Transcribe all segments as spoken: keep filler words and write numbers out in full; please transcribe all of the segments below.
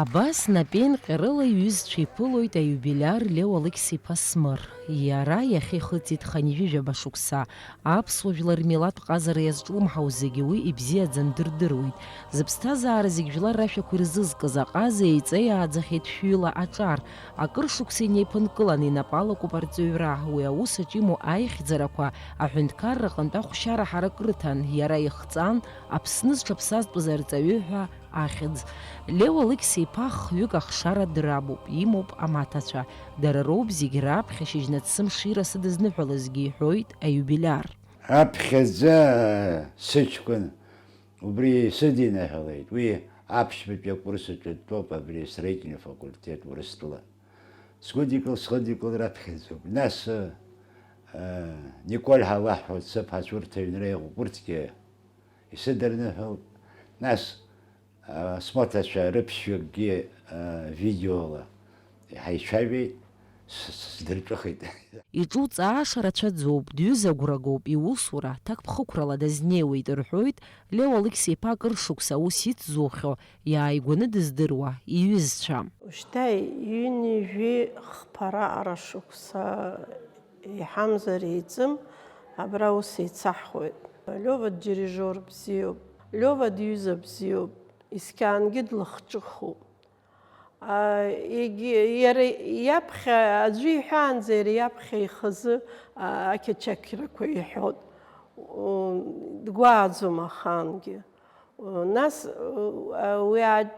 Абас напеинҟьарыла иҩызцәа иԥылоит аиубилиар Лео Алықьса-иԥа Смыр. Иара иахьа ихыҵит хынҩажәижәаба шықәса, аԥсуа жәлар рмилаҭ ҟазара иазҿлымҳау зегьы уи ибзиаӡаны дырдыруеит. Зыԥсҭазаара зегь жәлар рашәақәа ирзызкыз аҟаза еиҵеиааӡахьеит шәҩыла аҿар. Акыр шықәса инеиԥынкыланы инапы алакуп арҵаҩра, уи аус аҿы имоу аихьӡарақәа аҳәынҭқарра аҟынтә ахәшьара ҳарак рыҭан, иара ихҵан, Аԥсны зҽаԥсазтәыз арҵаҩы ҳәа ахьӡ. Лео Алықьса-иԥа хҩык ахшара драбуп, имоуп амаҭацәа. Дара роуп зегь раԥхьа шьыжьнаҵ сымшира сыдызныҳәалазгьы, иҳәоит аиубилиар. Аԥхьаӡа сыҷкәын убри сыдиныҳәалеит. Уи аԥшьбатәи акурс аҿы дтәоуп, абри астроительный факультет Урыстәыла. Сгәыдикыл, схыдикыл раԥхьаӡоуп. Нас, э, Николь ҳәа лаҳәа сыԥҳацәа урҭ аҩнра иҟоуп, урҭгьы исыдырныҳәалт. Нас, а, смоҭацәа рыԥшьҩыкгьы, а, видеола иҳаицәажәеит, с-, с-, сдырҿыхеит. Иҿуҵааша рацәаӡоуп, дҩызагәрагоуп, иусура ҭакԥхықәрала дазнеиуеит, рҳәоит Лео Алықьса-иԥа акыр шықәса аус ицзухьоу, иааигәаны дыздыруа иҩызцәа. Ушьҭа ҩынҩажәи хԥа раҟара шықәса иҳамзар еиҵым, абра ус еицаҳхуеит. Лиова дирижиор бзиоуп, Лиова дҩыза бзиоуп, есқьаангьы длахҿыхуп. А, егьи, иара иаԥхьа, аӡәы иҳәаанӡа иара иаԥхьа ихазы, а, ақьачақьрақәа иҳәон. М, дгәааӡом ахаангьы. Нас, уи ааит,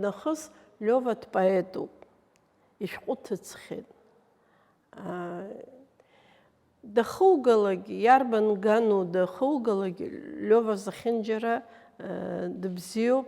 нахыс Лиова дпоетуп, ишәҟәы ҭыҵхьеит. Дахугалак, иарбан гану дахугалак, Лиова зехьынџьара дыбзиоуп,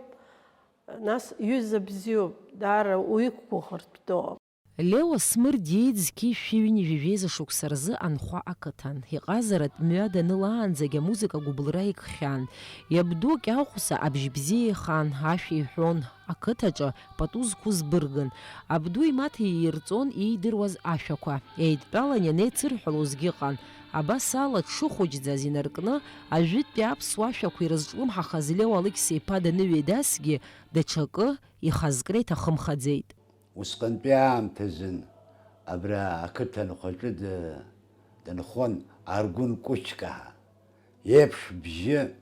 нас ҩыза бзиоуп, даара уиқәгәыӷыртә доуп. Леуа Смыр диит зқьи шәи ҩынҩажәи жәеиза шықәса рзы Анхәа ақыҭан. Иҟазаратә мҩа данылаанӡагь амузыка гәыбылра икхьан. Иабду Кьаӷәса абжь бзиа ихан, ашәа иҳәон, ақыҭаҿы пату зқәыз быргын. Абду имаҭа иирҵон иидыруаз ашәақәа. Еидтәалан ианеицырҳәалозгьы ыҟан. Абас ала дшыхәыҷӡаз инаркны, ажәытәтәи аԥсуа ашәақәа ирызҿлымҳахаз Леуа Алықьса-иԥа даныҩеидасгьы, даҽакы ихазкра иҭахымхаӡеит. Усҟантәи аамҭазын абра ақыҭа анхәаҿы ды-, дынхон Аргәын Кәычка ҳәа. Еиԥш бжьы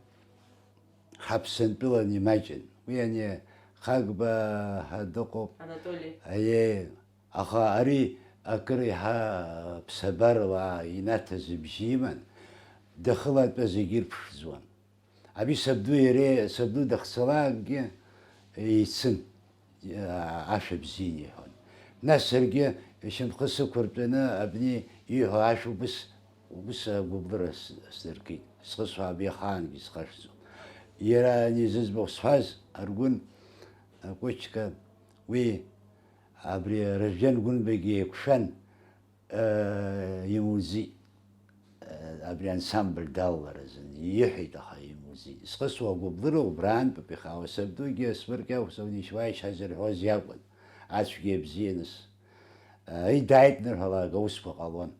ҳаԥсынтәылан имаҷын. Уи ани Хагба ҳәа дыҟоуп. Анатоли. Аиеи, аха ари акыр еиҳа ԥсабарала инаҭаз ибжьы иман, дахылатәа зегьы ирԥшӡуан. Абри сабду иареи, сабду дахьцалакгьы еицын, ашәа бзианы иҳәон. Нас саргьы ишьамхы сықәыртәаны абни ииҳәо ашәа убыс, убыс агәыблыра с-, сдыркит. Схы суааб иахаангьы схашҭӡом. Иара ани зыӡбахә сҳәаз, Аргәын Кәычка, уи абри Ражәден Гәынбагьы еиқәшәан, Имузит, абри ансамбль далаларазын, иҳәеит, аха имузит. Схы суагәыблыра убраантәуп ихаауа, сабдугьы асмыркьахә саунишьуа ишазырҳәоз иакәын, ацәгьа ибзианы с-, идааит нырҳәалак аусқәа ҟалон.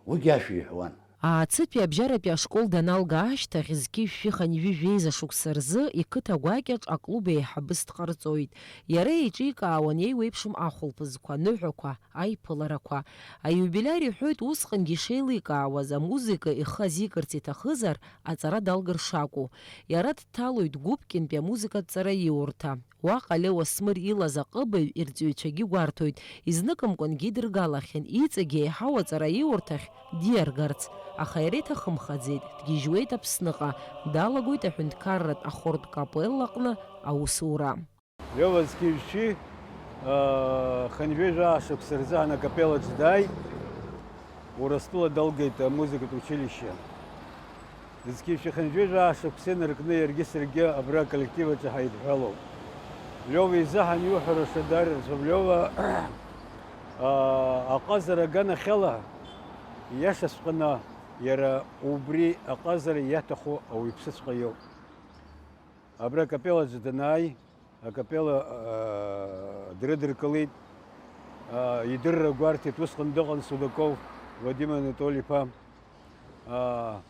Уигьы ашәа иҳәуан. Аацытәи абжьаратәи ашкол даналга ашьҭахь, зқьи шәи хынҩажәи жәеиза шықәса рзы иқыҭа гәакьаҿ аклуб еиҳабыс дҟарҵоит. Иара еиҿикаауан еиуеиԥшым ахәылԥазқәа, аныҳәақәа, аиԥыларақәа. Аиубилиар иҳәоит усҟангьы ишеиликаауаз, амузыка ихы азикырц иҭахызар, аҵара далгар шакәу. Иара дҭалоит Гәыԥкьынтәи амузыкатә ҵараиурҭа. Уаҟа Леуа Смыр илаз аҟыбаҩ ирҵаҩцәагьы гәарҭоит, изныкымкәангьы идыргалахьан, иҵегь еиҳау аҵараиурҭахь диаргарц, аха иара иҭахымхаӡеит, дгьежьуеит Аԥсныҟа, далагоит аҳәынҭқарратә ахортә капеллаҟны аусура. Леуа зқьи жәшәи, аа, хынҩажәи жәаа шықәса рзыҳәан акапеллаҿы дааит, Урыстәыла далгеит амузыкатә училище. Зқьи жәшәи хынҩажәи жәаа шықәса инаркны иаргьы саргьы абра аколлектив аҿы ҳаидҳәалоуп. Лиова изыҳәан иуҳәараша дарбанзаап, Лиова, аа, аҟазара аганахьала, иашаҵәҟьаны, иара убри аҟазара иаҭаху ауаҩԥсыҵәҟьа иоуп. Абра акапеллаҿы данааи, акапелла, аа, дрыдыркылеит, аа, идырра гәарҭеит, усҟан дыҟан Судаков Вадим Анатоли-иԥа. Аа,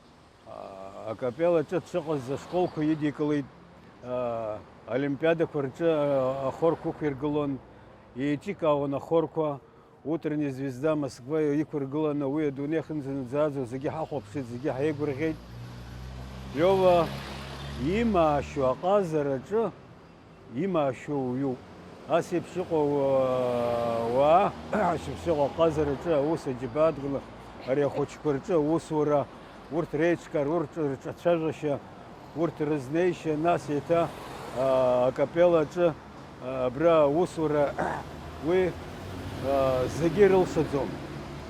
аа, акапелла аҿы дшыҟаз ашколқәа идикылеит, Олимпиадақәа рҿы ахорқәа ықәиргылон, еиҿикаауан ахорқәа, Утренняя звезда Москва иқәыргыланы уи адунеи ахьынӡанаӡааӡо зегьы ҳахәаԥшит, зегьы ҳаигәырӷьеит. Лиова имаашьоу аҟазараҿы имаашьоу уаҩуп. Ас еиԥш иҟоу уаа, ас еиԥш иҟоу аҟазараҿы аус аџьабаа адгылан, ари ахәыҷқәа рҿы аусура, урҭ реиҿкаара, урҭ рҿацәажәашьа, урҭ рызнеишьа, нас еиҭа акапелла аҿы абра аусура уи зегьы ирылшаӡом.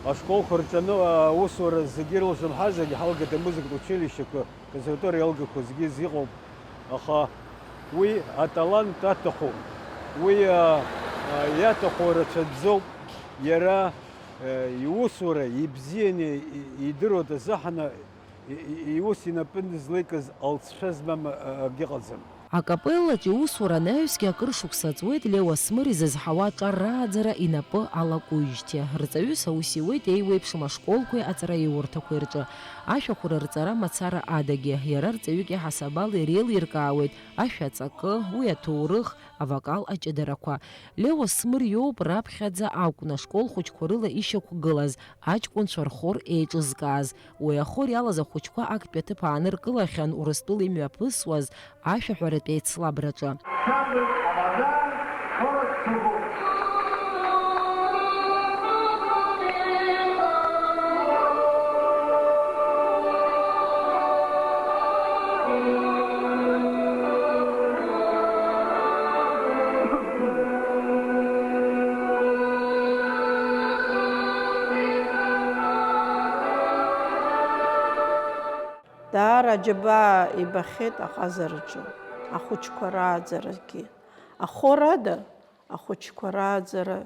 Ашколқәа рҿы аусура зегьы ирылшом, ҳазегьы ҳалгеит амузыкатә училищеқәа, аконсерватори иалгақәа зегьы зыҟоуп, аха уи аталант аҭахуп, уи иаҭаху рацәаӡоуп, иара иусура ибзианы идыруа дазыҳаны, иус инапы злеикыз алҵшәа змам акгьы ыҟаӡам. Акапеллаҿ иусура анаҩсгьы акыр шықәса ҵуеит Леуа Смыр изызҳауа аҿар рааӡара инапы алакуижьҭеи. Рҵаҩыс аус иуеит еиуеиԥшым ашколқәеи аҵараиурҭақәеи рҿы. Ашәахәа рырҵара мацара адагьы, иара рҵаҩык иаҳасабала иреилиркаауеит ашәа аҵакы, уи аҭоурых, авокал аҷыдарақәа. Леуа Смыр иоуп раԥхьаӡа акәны ашкол хәыҷқәа рыла ишьақәгылаз, аҷкәынцәа рхор еиҿызкааз. Уи ахор иалаз ахәыҷқәа актәи аҭыԥ ааныркылахьан Урыстәыла имҩаԥысуаз ашәаҳәаратә еицлабраҿы. Даара аџьабаа ибахьеит аҟазараҿы, ахәыҷқәа рааӡарагьы. Ахор ада, ахәыҷқәа рааӡара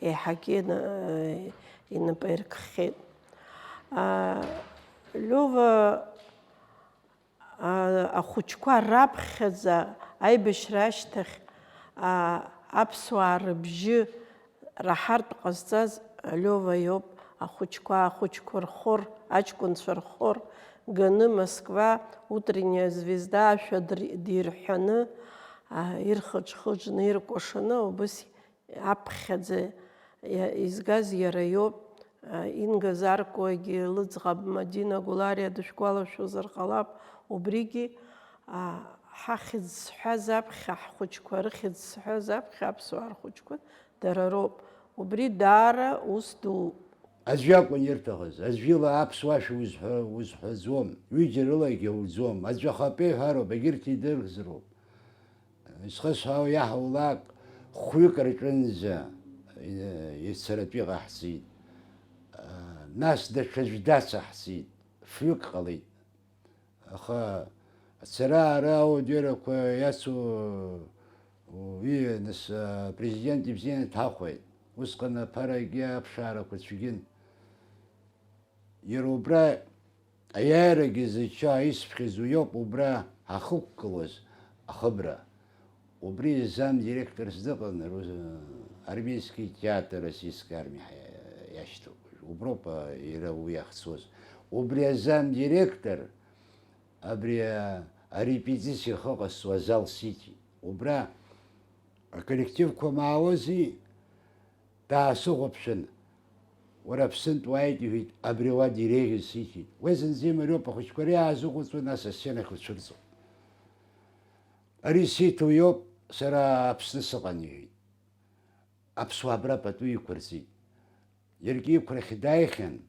еиҳагьы ина-, инапы иркхьеит. Лиова, а, ахәыҷқәа раԥхьаӡа аибашьра ашьҭахь, а, аԥсуаа рыбжьы раҳартә ҟазҵаз Лиова иоуп. Ахәыҷқәа, ахәыҷқәа рхор, аҷкәынцәа рхор ганы Москва Утренняя звезда ашәа дыр-, дирҳәаны, а, ирхыџхыџны, иркәашаны убыс аԥхьаӡа иа-, изгаз иара иоуп. А, Инга Заркоагьы, лыӡӷаб Мадина Гәлариа дышәгәалашәозар ҟалап, убригьы, а, ҳахьӡ зҳәаз аԥхьа, ҳхәыҷқәа рыхьӡ зҳәаз аԥхьа аԥсуаа рхәыҷқәа дара роуп. Убри даара ус дууп. Аӡә иакәын ирҭахыз, аӡә ила аԥсуа шәа узҳәа-, узҳәаӡом, ҩыџьа рылагьы ауӡом, аӡә ахатәы иҳәароуп, егьырҭ идырзароуп. Изхысҳәаау иаҳулак, хәҩык рҿынӡа, э, ицаратәы иҟаҳҵеит. Э, нас даҽаӡә дацаҳҵеит, фҩык ҟалеит. Аха ацара-аара аудиорақәа иацу, уи, нас, а, президент ибзианы дҳахәеит. Усҟан аԥарагьы аԥшаарақәа цәгьын. Иара убра аиааирагьы зыччо, аисԥхьаз уиоуп убра ҳахықәгылоз ахыбра. Убри замдиректорс дыҟан, рус-, армейский театр российской армии ҳа-, иашьҭоуп. Уброуп, а, иара уи иахьцоз. Убри азамдиректор абри, а, арепетициа ахы ҟазҵо азал сиҭеит. Убра аколлективқәа маауази, даасыхәаԥшын, уара Аԥсынтә уааит, иҳәеит, абри ауада иреиӷьыз сиҭеит. Уи зынӡа имариоуп, ахәыҷқәа иаазыҟаҵо, нас асценахь уцәырҵуеит. Ари сиҭо иоуп, сара Аԥсны сыҟан, иҳәеит. Аԥсуаа абра пату иқәырҵеит. Иаргьы иқәрахь дааихьан,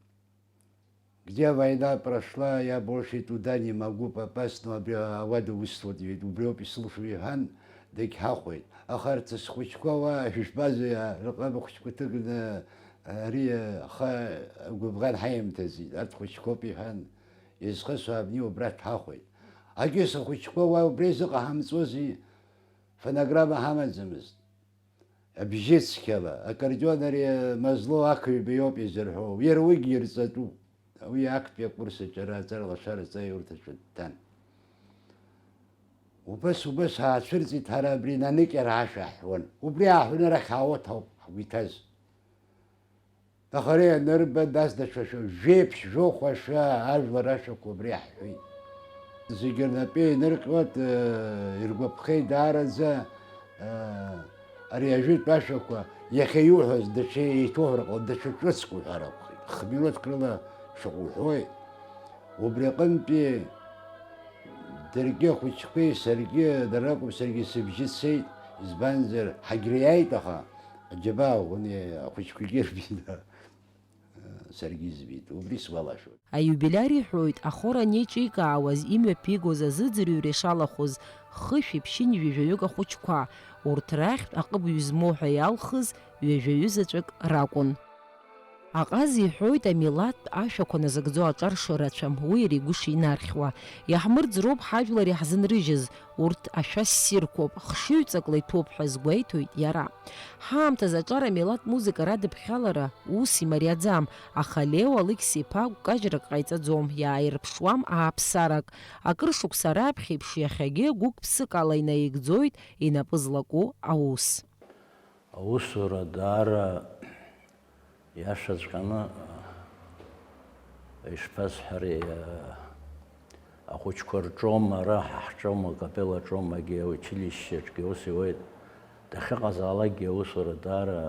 где война прошла, я больше туда не могу попасть, но абри ауада усҭоит, иҳәеит, убриоуп исылшо, иҳәан, дагьҳахәеит. Аха арҭ схәыҷқәа уа, шәышәбазеи, рҟама хәыҷқәа ҭыгны, ари, аха гәыбӷан ҳаимҭаӡеит, арҭ хәыҷқәоуп, иҳәан, изхысҳәаабни убра дҳахәеит. Агьыс ахәыҷқәа уа убра изыҟаҳамҵози, фонограмма ҳамаӡамызт. Абжьыцқьала, аккордеон ари Мазлоу Ақҩба иоуп изырҳәо, иара уигьы ирҵатәуп. Уи актәи акурс аҿы ара аҵара лашара аҵаиурҭаҿы дҭан. Убас, убас ҳаацәырҵит ҳара абри наныкьара ашәа ҳҳәон. Убри ааҳәны арахь ҳаауеит ҳауп ҳгәы иҭаз. Аха ари анырба, нас даҽа шәа-, жәеиԥшь, жәохә ашәа, ажәлар ашәақәа убри ҳҳәеит. Зегьы рнапы еинырҟьуеит, э, иргәаԥхеит даараӡа, э, ари ажәытә ашәақәа, иахьа иуҳәаз даҽа еиҭоуҳәар ҟалап, даҽа ҿыцк уҳәар акәхеит. Хминуҭк рыла шаҟа уҳәои? Убри аҟынтәи даргьы ахәыҷқәеи саргьы, дара ракәым, саргьы сыбжьы цеит, избанзар, ҳагьриааит, аха аџьабаа ӷәӷәаны ахәыҷқәагьы рбеит. Саргьы избеит, убри сгәалашәоит. Аиубилиар иҳәоит, ахор анеиҿикаауаз имҩаԥигоз азыӡырҩра ишалахәыз хышәи ԥшьынҩажәаҩык ахәыҷқәа, урҭ рахьтә аҟыбаҩ змоу ҳәа иалхыз ҩажәаҩы заҵәык ракәын. Аҟаза иҳәоит, амилаҭтә ашәақәа назыгӡо аҿар шырацәам, уи иара игәы шинархьуа. Иаҳмырӡроуп ҳажәлар иаҳзынрыжьыз, урҭ ашәа ссирқәоуп, хшыҩҵакла иҭәуп ҳәа азгәеиҭоит иара. Ҳаамҭазы аҿар амилаҭ музыка радыԥхьалара ус имариаӡам, аха Лео Алықьса-иԥа гәкажьрак ҟаиҵаӡом, иааирԥшуам ааԥсарак. Акыр шықәса раԥхьеиԥш иахьагьы гәык-ԥсык ала инаигӡоит инапы злаку аус. Аусура даара иашаҵәҟьаны, ишԥасҳәари, ахәыҷқәа рҿоума, ара ҳа ҳҿоума, акапеллаҿоумагьы, аучилишьчеҿгьы аус иуеит. Дахьыҟазаалакгьы аусура даара,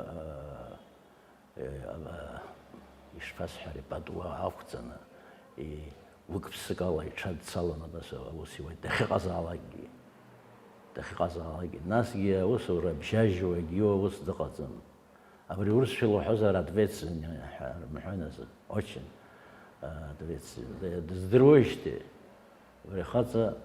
ишԥасҳәари, пату ақәҵаны, гәык-ԥсык ала иҽадцаланы абас аус иуеит, дахьыҟазаалакгьы, дахьыҟазаалакгьы. Насгьы аусура бжьажьуагьы аус дыҟаӡам. Абри урысшәала уҳәозар, ответственный ҳәа рымҳәои нас, очень, э, ответственный. Дыздыруеижьҭеи, убри ахаҵа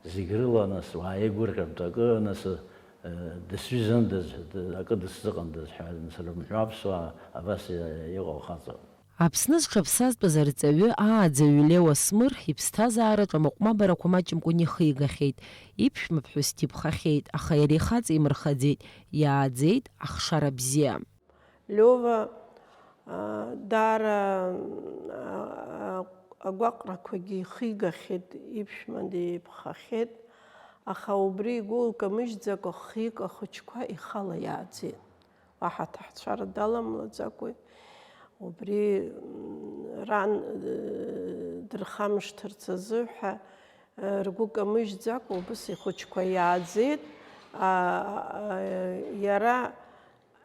зегь рыла, нас, уааигәырӷьартә акы, нас, э, дысҩызандаз, д-, акы дысзыҟандаз ҳәа, нас, рымҳәо аԥсуаа абас, э, иҟоу ахаҵа. Аԥсны зҽаԥсазтәыз арҵаҩы, ааӡаҩы Леуа Смыр иԥсҭазаараҿ амыҟәмабарақәа маҷымкәан ихигахьеит, иԥшәмаԥҳәыс дҭиԥхахьеит, аха иара ихаҵа имырхаӡеит, иааӡеит ахшара бзиа. Леуа, а, даара, а, агәаҟрақәагьы ихигахьеит, иԥшәма диԥхахьеит, аха убри игәы лкамыжьӡакәа хҩык ахәыҷқәа ихала иааӡеит. Уаҳа аҭаҳцәара даламлаӡакәа, убри, м, ран, э, дырхамышҭырц азыҳәа, э, ргәы камыжьӡакәа убыс ихәыҷқәа иааӡеит. А, а, иара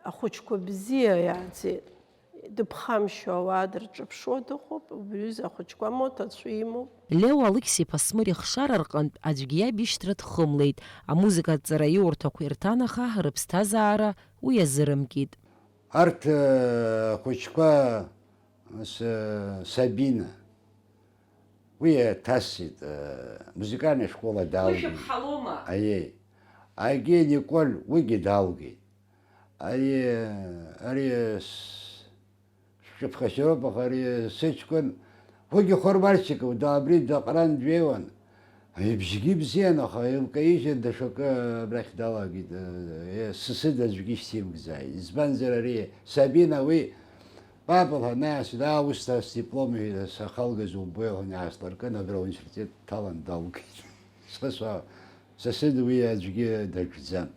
ахәыҷқәа бзиа иааӡеит. Дыԥхамшьо ауаа дырҿаԥшуа дыҟоуп, убри аҩыза ахәыҷқәа амоҭацәа имоуп. Лео Алықьса-иԥа Смыр ихшара рҟынтә аӡәгьы иаб ишьҭра дхымлеит. Амузыкатә ҵараиурҭақәа ирҭан, аха рыԥсҭазаара уи азырымкит. Арҭ, э, ахәыҷқәа, с-, Сабина, уи иаҭасит, э, музыкальная школа далгеит. Уи шәыԥҳалома? Аиеи. Аигьы Николь, уигьы далгеит. Ари, ари с-, шәыԥхашьароуп, аха ари сыҷкәын, уигьы хор мальчиков, да, абри даҟаран дҩеиуан. Ибжьгьы бзиан, аха илкаижьын, даҽакы абрахь далагеит, э, сысыд аӡәгьы шьҭимгӡааит. Избанзар, ари Сабина уи, папа, ҳәа, нас, да, ус, са сдиплом, э, сахалгаз умбои, ҳәа, иааслыркын, абра ауниверситет дҭалан далгеит. Са, са, сысыд уи аӡәгьы даҿӡам.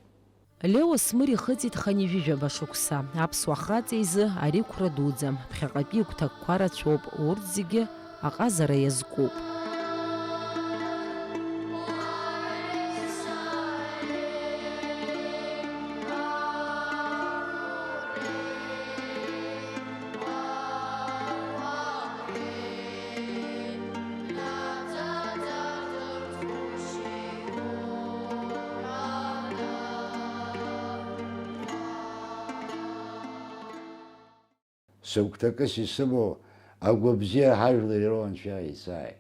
Леуа Смыр ихыҵит хынҩажәижәаба шықәса. Аԥсуа хаҵа изы ари қәра дуӡӡам. Ԥхьаҟатәи игәҭакқәа рацәоуп, урҭ зегьы аҟазара иазкуп. Сыгәҭакыс исымоу агәабзиара ҳажәлар ироуа Анцәа исааит.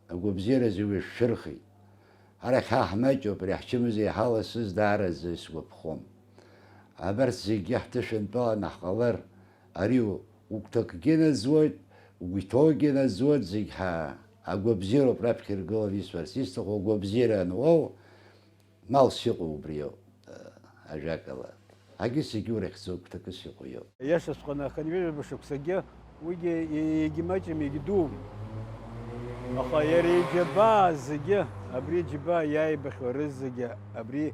Агәабзиаразы уи шәшәырхит. Арахь ҳа ҳмаҷуп, ари ҳчымазаҩ ҳаласыз даараӡа исгәаԥхом. Абарҭ зегьы ҳҭышәынтәаланы ҳҟалар, ари угәҭакгьы наӡуеит, угәы иҭоугьы наӡуеит, зегь ҳа агәабзиароуп раԥхьа иргыланы исҳәарц исҭаху, агәабзиара ануоу, Малс иҟоу убриоуп, ажәакала, агьыс егьи урыхьӡо гәҭакыс иҟоу иоуп. Иашаҵәҟьаны, ахынҩажәаба шықәсагьы уигьы егьимаҷым, егьдуум. Аха иара иџьабаа зегьы, абри аџьабаа иааибахьоу рызегьы, абри,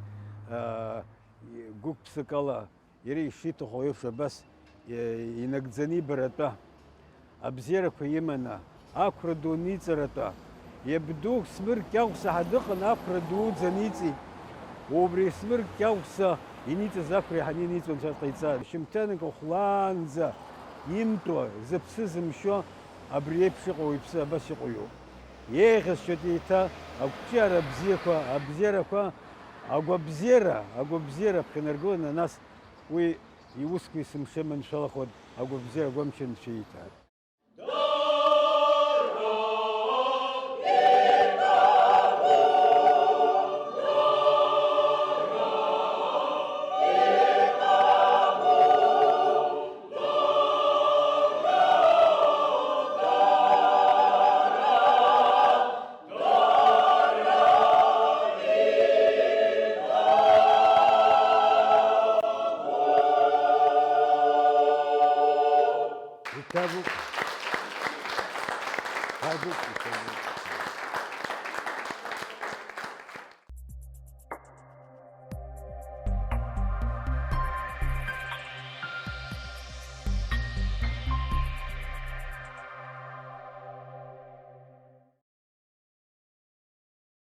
аа, гәык-ԥсыкала Иара ишиҭаху еиԥш абас, е, инагӡаны ибаратәа, абзиарақәа иманы, ақәра ду ниҵаратәа, Иабду Смыр Кьаӷәса ҳа дыҟан, ақәра дуӡӡа ниҵеит. Убри Смыр Кьаӷәса иниҵаз ақәра еиҳаны иниҵуан, анцәа дҟаиҵа. Шьымҭанк ахәлаанӡа имтәуа, зыԥсы зымшьо, абри еиԥш иҟоу иԥсы абас иҟоу иоуп. Еиӷьасшьоит еиҭа агәҿиара абзиақәа, абзиарақәа, агәабзиара, агәабзиара ԥхьанаргыланы, нас уи иусқәа есымша иманшәалахоит, агәабзиара агәамч анцәа ииҭааит. Иҭабуп. Иҭабуп, иҭабуп.